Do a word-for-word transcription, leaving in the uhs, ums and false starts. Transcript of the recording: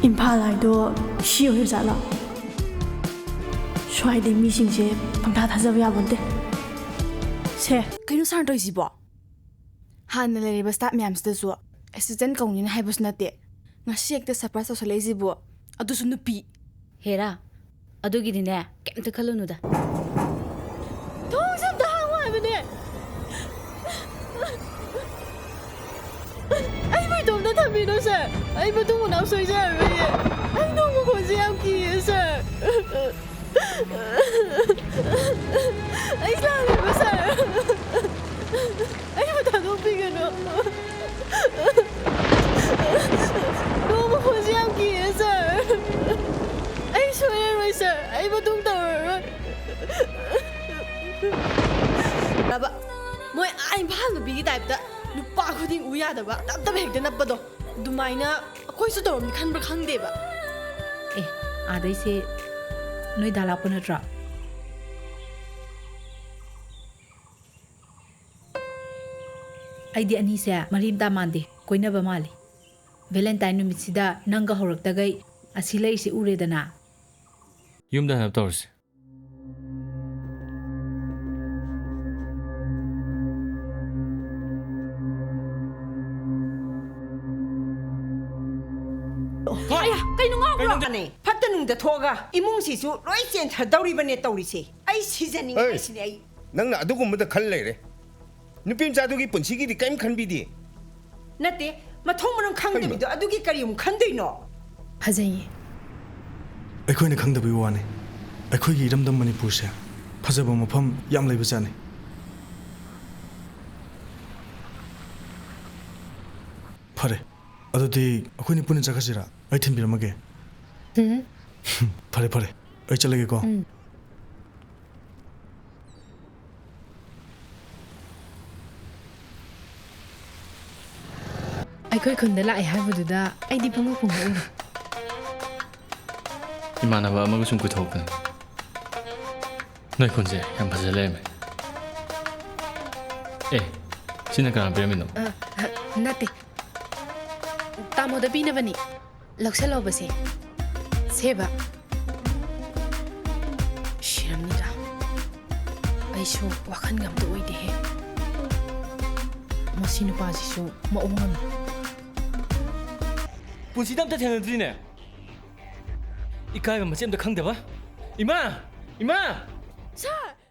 ꯏꯝꯐꯥꯜ ꯍꯥꯏꯗꯣ ꯁꯤ ꯑꯣꯏꯔꯖꯥꯠꯂꯣ? ꯁ꯭ꯋꯥꯏꯗꯩ ꯃꯤꯁꯤꯡꯁꯦ ꯄꯪꯊꯥ ꯊꯥꯖꯕ ꯌꯥꯕ ꯅꯠꯇꯦ꯫ ꯁꯦ꯫ ꯀꯩꯅꯣ ꯁꯥꯔꯅ ꯇꯧꯔꯤꯁꯤꯕꯣ? ꯍꯥꯟꯅ ꯂꯩꯔꯤꯕ ꯁ꯭ꯇꯥꯐ ꯃꯌꯥꯝꯁꯤꯗꯁꯨ ꯑꯦꯁꯤꯁꯇꯦꯟ ꯀꯧꯅꯤꯅ ꯍꯥꯏꯕꯁꯨ ꯅꯠꯇꯦ꯫ ꯉꯁꯤ ꯍꯦꯛꯇ ꯁꯔꯄ꯭ꯔꯥꯏꯁ ꯇꯧꯁꯜꯂꯛꯏꯁꯤꯕꯨ? ꯑꯗꯨꯁꯨ ꯅꯨꯄꯤ꯫ ꯍꯦꯔꯥ, ꯑꯗꯨꯒꯤꯗꯤꯅꯦ, ꯀꯩꯝꯇ ꯈꯜꯂꯨꯅꯨꯗ꯫ ꯊꯣꯡꯁꯦ ꯑꯝꯇ ꯍꯥꯡꯉꯣ ꯍꯥꯏꯕꯅꯦ꯫ ꯑꯩꯕꯨ ꯏꯇꯣꯝꯇ ꯊꯝꯕꯤꯔꯣ, ꯁꯥꯔ꯫ ꯑꯩ ꯃꯇꯨꯡ ꯃꯅꯥꯎ ꯁꯣꯏꯖꯔꯔꯣꯏꯌꯦ꯫ ꯑꯩ ꯅꯣꯡ ꯃꯈꯣꯟꯁꯦ ꯌꯥꯝ ꯀꯤꯌꯦ, ꯁꯥꯔ꯫ ꯑꯩ ꯂꯥꯜꯂꯦꯕ, ꯁꯥꯔ꯫ ꯑꯩꯕꯨ ꯊꯥꯗꯣꯛꯄꯤꯒꯅꯨ꯫ ꯅꯣꯡ ꯃꯈꯣꯟꯁꯦ ꯌꯥꯝ ꯀꯤꯌꯦ, ꯁꯥꯔ꯫ ꯑꯩ ꯁꯣꯏꯔꯔꯣꯏ, ꯁꯥꯔ꯫ ꯑꯩ ꯃꯇꯨꯡ ꯇꯧꯔꯔꯣꯏ꯫ ꯔꯕ, ꯃꯣꯏ ꯑꯥ ꯏꯝꯐꯥꯜ ꯅꯨꯄꯤꯒꯤ ꯇꯥꯏꯞꯇ ꯅꯨꯄꯥ ꯈꯨꯗꯤꯡ ꯎ ꯌꯥꯗꯕ ꯇꯞ ꯇꯞ ꯍꯦꯛꯇ ꯅꯞꯄꯗꯣ, ꯑꯗꯨꯃꯥꯏꯅ ꯑꯩꯈꯣꯏꯁꯨ ꯇꯧꯔꯝꯅꯤ ꯈꯟꯕ꯭ꯔꯥ ꯈꯪꯗꯦꯕ꯫ ꯑꯦ, ꯑꯥꯗꯩꯁꯦ ꯅꯣꯏ ꯗꯥ ꯂꯥꯛꯄ ꯅꯠꯇ꯭ꯔꯣ? ꯑꯩꯗꯤ ꯑꯅꯤꯁꯦ ꯃꯔꯤ ꯑꯝꯇ ꯃꯥꯟꯗꯦ, ꯀꯣꯏꯅꯕ ꯃꯥꯜꯂꯤ꯫ ꯚꯦꯂꯦꯟꯇꯥꯏꯟ ꯅꯨꯃꯤꯠꯁꯤꯗ ꯅꯪꯒ ꯍꯧꯔꯛꯇꯈꯩ ꯑꯁꯤ ꯂꯩꯔꯤꯁꯦ ꯎꯔꯦꯗꯅ꯫ ꯌꯨꯝꯗ ꯍꯟꯅꯕ ꯇꯧꯔꯁꯤ꯫ ꯑꯌꯥ, ꯀꯩꯅꯣ ꯉꯥꯎꯕ꯭ꯔꯣ? ꯀꯩꯅꯣ? ꯐꯠꯇ ꯅꯨꯡꯗ ꯊꯣꯛꯑꯒ ꯏꯃꯨꯡꯁꯤꯁꯨ ꯂꯣꯏ ꯆꯦꯟꯊꯗꯧꯔꯤꯕꯅꯦ ꯇꯧꯔꯤꯁꯦ꯫ ꯑꯩ ꯁꯤꯖꯅꯤꯡꯉꯦ ꯑꯩ! ꯍꯥꯏꯁꯤꯅꯦ ꯑꯩ꯫ ꯅꯪꯅ ꯑꯗꯨꯒꯨꯝꯕꯗ ꯈꯜ ꯂꯩꯔꯦ꯫ ꯅꯨꯄꯤ ꯃꯆꯥꯗꯨꯒꯤ ꯄꯨꯟꯁꯤꯒꯤꯗꯤ ꯀꯔꯤꯝ ꯈꯟꯕꯤꯗꯦ꯫ ꯅꯠꯇꯦ, ꯃꯊꯣꯡ ꯃꯔꯝ ꯈꯪꯗꯕꯤꯗꯣ ꯀꯩꯅꯣ? ꯑꯗꯨꯒꯤ ꯀꯔꯤ ꯑꯃꯨꯛ ꯈꯟꯗꯣꯏꯅꯣ? ꯐꯖꯩꯌꯦ꯫ ꯑꯩꯈꯣꯏꯅ ꯈꯪꯗꯕꯒꯤ ꯋꯥꯅꯤ꯫ ꯑꯩꯈꯣꯏꯒꯤ ꯏꯔꯝꯗꯝ ꯃꯅꯤꯄꯨꯔꯁꯦ ꯐꯖꯕ ꯃꯐꯝ ꯌꯥꯝ ꯂꯩꯕꯖꯥꯠꯅꯤ꯫ ꯐꯔꯦ, ꯑꯗꯨꯗꯤ ꯑꯩꯈꯣꯏꯅꯤ ꯄꯨꯟꯅ ꯆꯠꯈ꯭ꯔꯁꯤꯔꯥ? ꯑꯩ ꯊꯤꯟꯕꯤꯔꯝꯃꯒꯦ꯫ ꯎꯝ꯫ ꯐꯔꯦ, ꯐꯔꯦ, ꯑꯩ ꯆꯠꯂꯒꯦꯀꯣ꯫ ꯎꯝ꯫ ꯑꯩꯈꯣꯏ ꯈꯨꯟꯗ ꯂꯥꯛꯑꯦ ꯍꯥꯏꯕꯗꯨꯗ ꯑꯩꯗꯤ ꯄꯨꯡꯉꯛ ꯄꯨꯡꯉꯛꯏꯅꯦ꯫ ꯏꯃꯥꯟꯅꯕ ꯑꯃꯒ ꯁꯨꯝ ꯀꯣꯏꯊꯣꯛꯄꯅꯦ꯫ ꯅꯣꯏ ꯈꯨꯟꯁꯦ ꯌꯥꯝ ꯐꯖ ꯂꯩꯔꯝꯃꯦ꯫ ꯑꯦ, ꯁꯤꯅ ꯀꯅꯥ ꯄꯤꯔꯝꯃꯤꯅꯣ? ꯑ, ꯅꯠꯇꯦ꯫ ꯇꯥꯃꯣꯗ ꯄꯤꯅꯕꯅꯤ꯫ ꯂꯧꯁꯜꯂꯣꯕꯁꯦ꯫ ꯁꯦꯕ꯫ ꯁꯤꯔꯝꯅꯤꯗ꯫ ꯑꯩꯁꯨ ꯋꯥꯈꯜꯒ ꯑꯝꯇ ꯑꯣꯏꯗꯦꯍꯦ꯫ ꯃꯁꯤ ꯅꯨꯄꯥꯁꯤꯁꯨ ꯃꯑꯣꯡ ꯑꯃꯅꯤ꯫ ꯄꯨꯟꯁꯤꯗ ꯑꯝꯇ ꯊꯦꯡꯅꯗ꯭ꯔꯤꯅꯦ꯫ ꯏꯀꯥꯏꯕ ꯃꯆꯦꯠ ꯑꯝꯇ ꯈꯪꯗꯕ꯫ ꯏꯃꯥ! ꯏꯃꯥ! ꯁꯥꯔ!